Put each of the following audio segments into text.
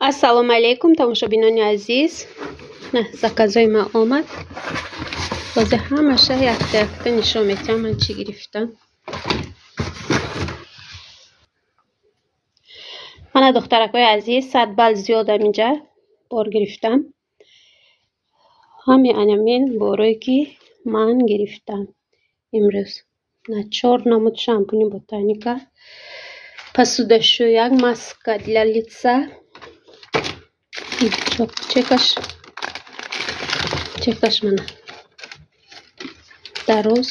Ассалому алайкум, тамошобинони азиз. Заказои ман омад. Ҳозир ҳамаша якта якта нишон медиҳам, ман чӣ гирифтам. Мана духтаракҳои азиз, 100 бал зиёдам инҷа бор гирифтам. Ҳами анамин борое ки ман гирифтам имрӯз. На 4 намуд шампуни ботаника, посудашӯяк, маска для лица, чекаш мана дароз,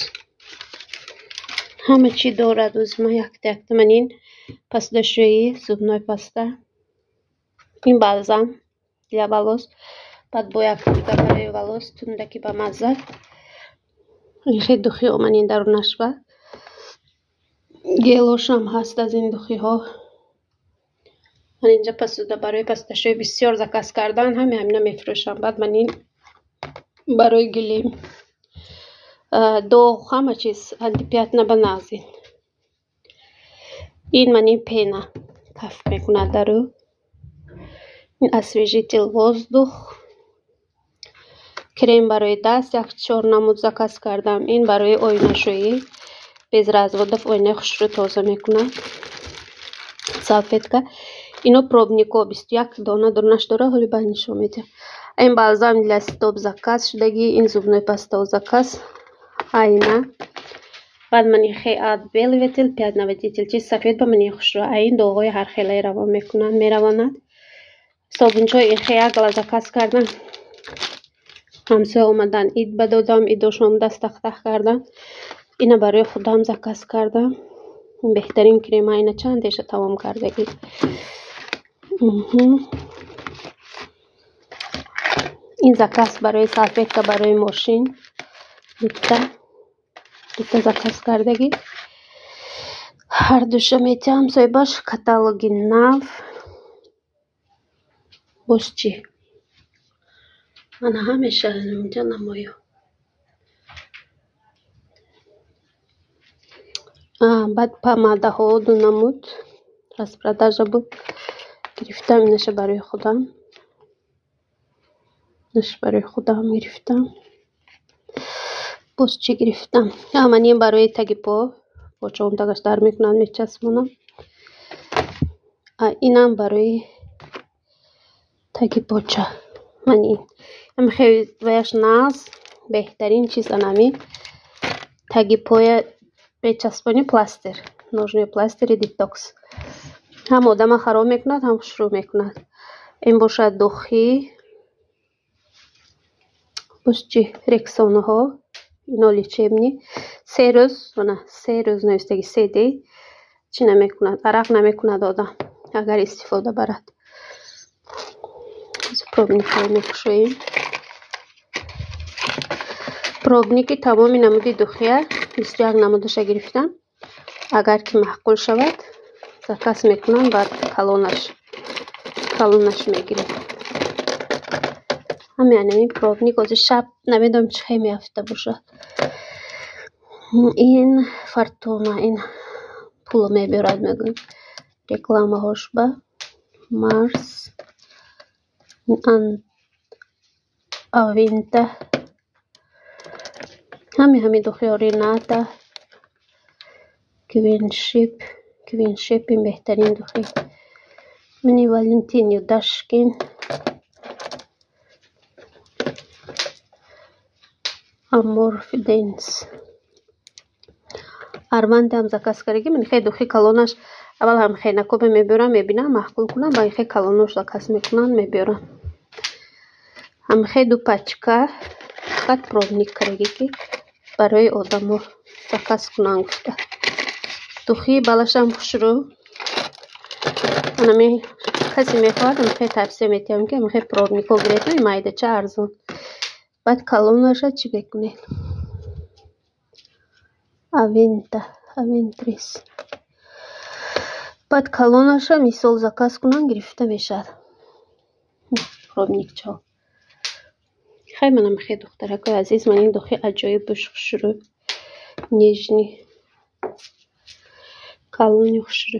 ҳама чӣ дорад. Оз ман якта якта ман ин посудашӯӣ, зубной паста, ин балзам для волос, баъд бо як пудра барои волос, тундаки ба мазза. Ин хел духи омад ин дарунашба. Гелошам ҳаст аз ин духиҳо. Ман инҷа посуда барои посудашӯӣ бисёр заказ кардан, ҳами ҳамина мефурӯшам. Баъд ман ин барои гилем, доғ, ҳама чиз антипятна ба нағзин. Ин ман ин пена каф мекунад дару. Ин освежитель воздух, крем барои даст, як 4 намуд заказ кардам. Ин барои оинашӯӣ, без разводов оинаи хушрӯ тоза мекунад. Салфетка. Ино пробнико 21 дона дурнаш дора, ҳоли баъд нишон медиҳам. Ин балзам для стоп заказ шудагӣ, ин зубной паста заказ, айна. Баъд ман ин хе отбеливатель, пятновыводитель, чиз сафед ба ман ин хушрӯ. Ин доғҳои ҳархелаи равон мекунанд, меравонад. Собунчаҳои ин хе як гала заказ кардам. Ҳамсоя омадан, ид ба додам, идошон даст тахтах кардам. Ина барои худам заказ кардам. Беҳтарин крема, ина чанд теша тамом кардагӣ. Ин заказ барои салфетка барои мошин. Дута заказ кардагӣ. Ҳар душа метиҳам соҳибаш. Каталоги нав. Боз чӣ? Мана ҳамеша инҷа намоё. Баъд помадаҳо ду намуд распродажа буд. Гирифтам инаша барои худам. Инаша барои худам гирифтам. Боз чӣ гирифтам? Ман ин барои таги по, почаҳом тагаш дар мекунад, мечаспонам. Инам барои таги поча. Ман ин. Ам хеле ваяш нағз, беҳтарин чиз анами. Таги поя мечаспонӣ пластир, ножной пластири детокс. Ҳам одама хароб мекунад, ҳам хушрӯ мекунад. Ин бошад духи. Боз чӣ? Рексонаҳо, ино лечебни. 3 рӯз, мана 3 рӯз навиштаги се дей чӣ намекунад, арақ намекунад одам, агар истифода барад. Пробникҳо мекушоем. Пробники тамоми намуди духия, 21 намудаша гирифтам. Агар ки маъқул шавад, заказ мекунам, баъд калонаш мегирем. Ҳамин анамин пробник ҳозир шаб намедонам чӣ хел меафта бошад. Ин фортуна, ин пул мебиёрад, мегӯям. Рекламаҳош ба Марс, Авинта, ҳами духиҳо Рената, Квиншип, Квиншип ин беҳтарин духи. Мани Валентин Юдашкин, Аморфиденс. Арвандам заказ кардаги, ман хеле духи калонаш аввал ҳам хеле мебиёрам, мебинам, маъқул кунам, ба ин хеле калонош заказ мекунам, мебиёрам. Ҳам хеле ду пачка фақат пробник кардаги, ки барои одамо заказ кунанд гуфта. Духи балашам хушрӯ. Анами касе мехоҳад, ам хеле тавсия метиҳам, ки ам хеле пробникҳо гиред, майдача арзон. Баъд калонаша чӣ мекунед? Авента, Авентрис. Баъд калонаша мисол заказ кунанд, гирифта мешавад. Пробникчаҳо. Хай манам хеле духтаракҳои азиз, ман ин духи аҷоиб буш хушрӯ, нежный, калони хушрӯ.